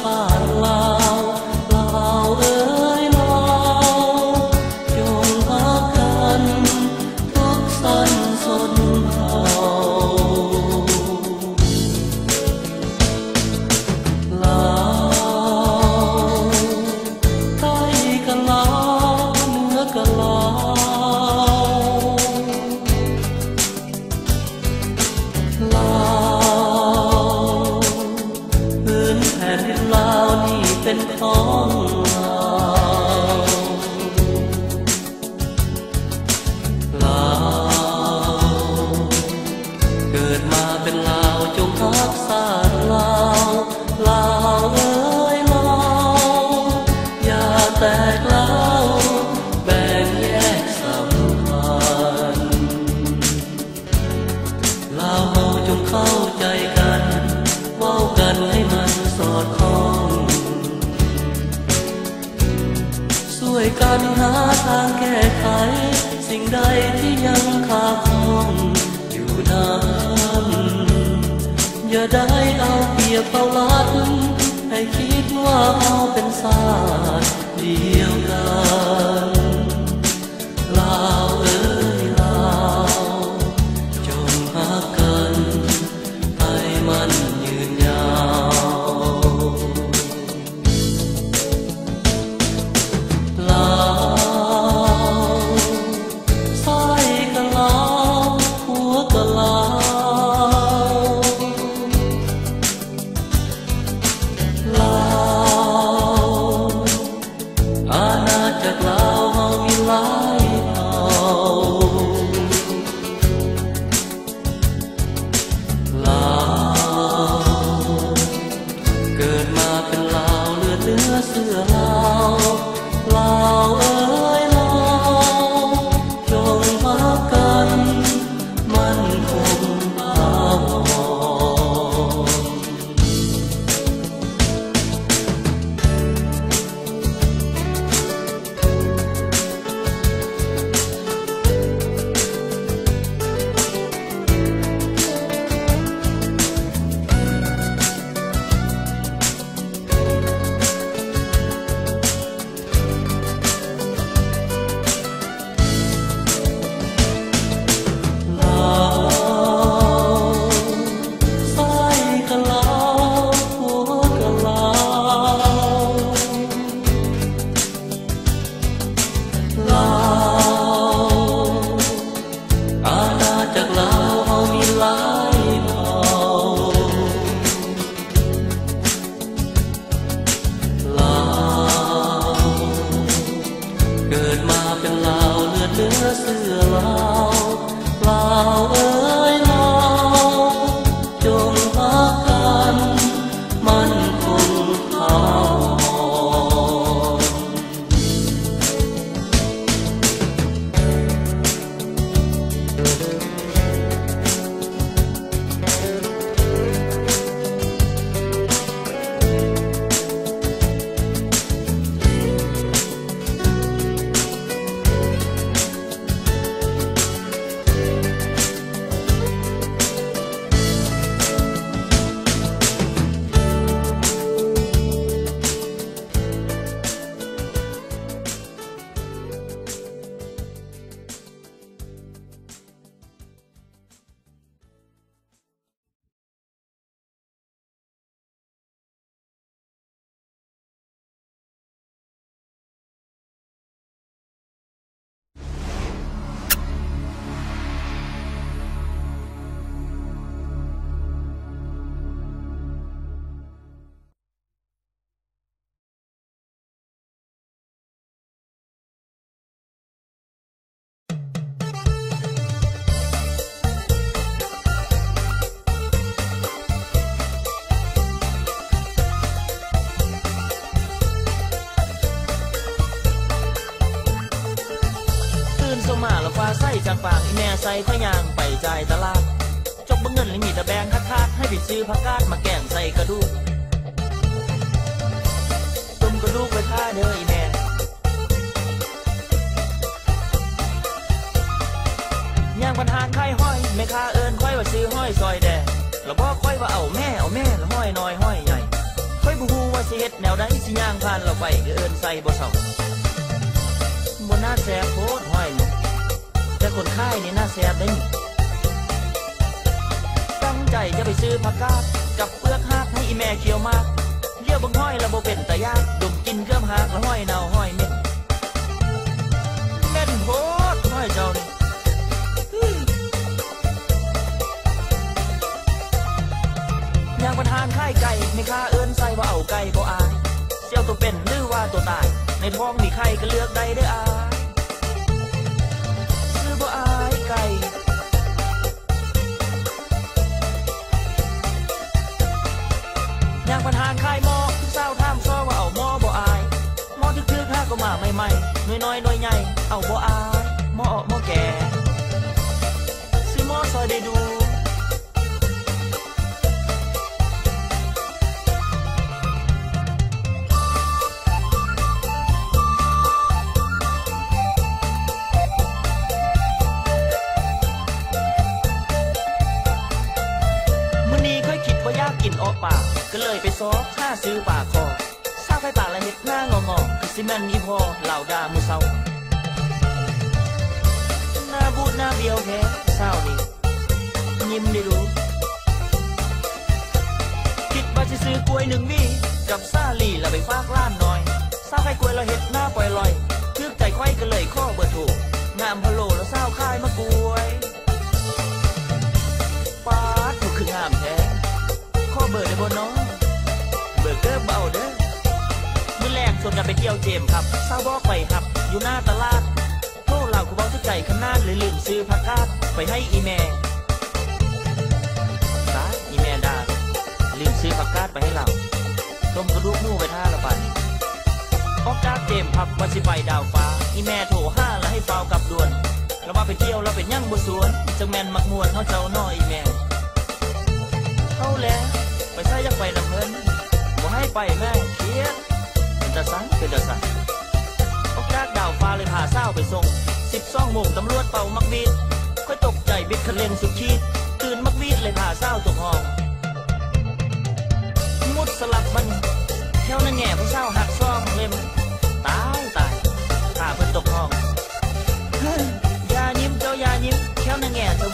ຊາດລາວ ລາວເອີຍລາວ ຈົ່ງຮັກກັນທຸກຊັ້ນຊົນເຜົ່າ ລາວ ໃຕ້ກະລາວ ເໜືອກະລາວ ລາວ ພື້ນແຜ່ນດິນລາວນີ້ເປັນຂອງເຮົາ ລາວ ເກີດມາເປັນລາວ ຈົ່ງຮັກຊາດລາວ ລາວເອີຍລາວ ຢ່າແຕກລາວ ແບ່ງແຍກສຳພັນ ລາວເຮົາຈົ່ງເຂົ້າໃຈກັນ ເວົ້າກັນໃຫ້ມັນສອດຄ່ອງ ຊ່ວຍກັນຫາທາງແກ້ໄຂ ສິ່ງໃດທີ່ຍັງຄາຂ້ອງຢູ່ນັ້ນ ຢ່າໄດ້ເອົາປຽບເອົາລັດ ໃຫ້ຄິດວ່າເຮົາເປັນຊາດດຽວກັນ ລາວເອີຍລາວ ຈົ່ງຮັກກັນໃຫ້ມັນຍືນຍາວ ລາວ ຊາຍກະລາວ ຜົວກະລາວ ລາວ ອານາຈັກລາວເຮົາມີຫຼາຍເຜົ່າ ລາວ ເກີດມາເປັນລາວ ເລືອດເນື້ອເຊື້ອລາວ ລາວເອີຍລາວ ຈົ່ງຮັກກັນໝັ້ນຄົງຖາວອນ. ລາວ ຊາຍກະລາວ ຜົວກະລາວ ລາວ ອານາຈັກລາວເຮົາມີຫຼາຍເຜົ່າ ລາວ ເກີດມາເປັນລາວ ເລືອດເນື້ອເຊື້ອລາວ ລາວເອີຍລາວ ຈົ່ງຮັກກັນໝັ້ນຄົງຖາວອນ. ຕື່ນເຊົ້າມາລະຟ້າໃສຈາກປາງ ອີແມ່ໃສ່ຂ້ອຍຍ່າງໄປຈ່າຍຕະຫຼາດ ຈົກເບິ່ງເງິນລະມີແຕ່ແບງຂາດໆ ໃຫ້ໄປຊື້ຜັກກາດມາແກງໃສ່ກະດູກ ຕົ້ມກະດູກໄວ້ຖ້າເດີອີແມ່. ຍ່າງຜ່ານຮ້ານຂາຍຫອຍ ແມ່ຄ້າເອີ້ນຂ້ອຍວ່າຊື້ຫອຍຊອຍແດ່ ລະບອກຂ້ອຍວ່າເອົາແມ່ ເອົາແມ່ ລະຫອຍນ້ອຍຫອຍໃຫຍ່ ຂ້ອຍ ບໍ່ຮູ້ວ່າຊິເຮັດແນວໃດ ຊິຍ່າງຜ່ານລາວໄປ ກໍເອີ້ນໃສ່ບໍ່ເຊົາ. ບໍ່ໜ້າແຊບໂພດ ຫ້ອຍນີ້ ແຕ່ຄົນຂາຍນີ້ໜ້າແຊບເດ້ນີ້. ຕັ້ງໃຈຈະໄປຊື້ຜັກກາດກັບເປືອກຫາກໃຫ້ອີ່ແມ່ຂຽວໝາກ. ຫຼຽວເບິ່ງຫ້ອຍລະບໍ່ເປັນຕາຢາກ ດົມກິ່ນເກືອບຫາກລະຫ້ອຍເນົ່າຫ້ອຍເໝັນ. ເໝັນໂພດຫ້ອຍເຈົ້ານີ້. ຍ່າງຜ່ານຮ້ານຂາຍໄກ່ ແມ່ຄ້າເອີ້ນໃສ່ວ່າເອົາໄກ່ບໍ່ອາຍ. ຊິເອົາໂຕເປັນຫຼືວ່າໂຕຕາຍ ໃນທ້ອງມີໄຂ່ກໍເລືອກໄດ້ເດີ້ອາຍ. ຊື້ບໍ່ອາຍໄກ່. ຍ່າງຜ່ານຮ້ານຂາຍໝໍ້ ຜູ້ສາວຖາມຊໍ່ວ່າເອົາໝໍ້ບໍ່ອາຍ. ໝໍ້ຖືກໆຫາກໍມາໃໝ່ໆ ໜ່ວຍນ້ອຍໜ່ວຍໃຫຍ່ ເອົາບໍ່ອາຍ. ໝໍ້ເອາະໝໍ້ແກ່ ຊື້ໝໍ້ຊອຍໄດ້ດູ. ມື້ນີ້ຂ້ອຍຄິດວ່າຢາກກິນເອາະປາ ກໍເລີຍໄປຊອກຫາຊື້ປາຄໍ. ສາວຂາຍປາລະເຮັດໜ້າງໍໆ ຄືຊິແມ່ນອີ່ພໍ່ລາວດ່າມື້ເຊົ້າ. ໜ້າບູດໜ້າບ້ຽວແທ້ສາວນີ້ ຍິ້ມໄດ້ດູ. ຄິດວ່າຊິຊື້ກ້ວຍໜຶ່ງຫວີ ກັບສາລີລະໄປຝາກຫຼານນ້ອຍ. ສາວຂາຍກ້ວຍລະເຮັດໜ້າປ່ອຍລອຍ ຖືກໃຈຂ້ອຍກໍເລີຍຂໍເບີໂທ. ງາມພະໂລລະສາວຂາຍໝາກກ້ວຍ. ປາດ ຄືງາມແທ້ ຂໍເບີໄດ້ບໍ່ນໍ? ເບີເກີບບໍ່ເອົາເດີ້. ມື້ແລງຊວນກັນໄປທ່ຽວເຈມພັບ ສາວບອກໄປຮັບຢູ່ໜ້າຕະຫຼາດ. ໂທ້ ລາວຄືເວົ້າຖືກໃຈຂະໜາດ ເລີຍລືມຊື້ຜັກກາດໄປໃຫ້ອີ່ແມ່. ຕາຍ ອີ່ແມ່ດ່າ ລືມຊື້ຜັກກາດໄປໃຫ້ລາວ. ຕົ້ມກະດູກໝູໄວ້ຖ້າລະບາດນີ້. ອອກຈາກເຈມພັບວ່າຊິໄປດາວຟ້າ ອີ່ແມ່ໂທຫາລະໃຫ້ຟ້າວກັບດ່ວນ. ລະວ່າໄປທ່ຽວລະເປັນຫຍັງບໍ່ຊວນ ຈັ່ງແມ່ນມັກມ່ວນເຮົາເຈົ້ານໍອີ່ແມ່. ເອົາແລ້ວ ໄປໃສຢາກໄປນຳເພິ່ນ ບໍ່ໃຫ້ໄປແມ້ ຄຽດ. ເປັນຕາສັງ ເປັນຕາສັງ. ອອກຈາກດາວຟ້າເລີຍພາສາວໄປສົ່ງ. ສິບສອງໂມງຕຳຫຼວດເປົ່າໝາກຫວີດ ຂ້ອຍຕົກໃຈບິດຄັນເລັ່ງສຸດຂີດ ຕື່ນໝາກຫວີດເລີຍພາສາວຕົກຫ້ອງ. ໝົດສະຫຼັບບັດນີ້ ແຂ້ວນາແງ່ຜູ້ສາວຮັກສອງເຫຼັ້ມ. ຕາຍ ຕາຍ ພາເພິ່ນຕົກຫ້ອງ. ຢ່າຍິ້ມ ເຈົ້າຢ່າຍິ້ມ ແຂ້ວນາແງ່ເຈົ້າ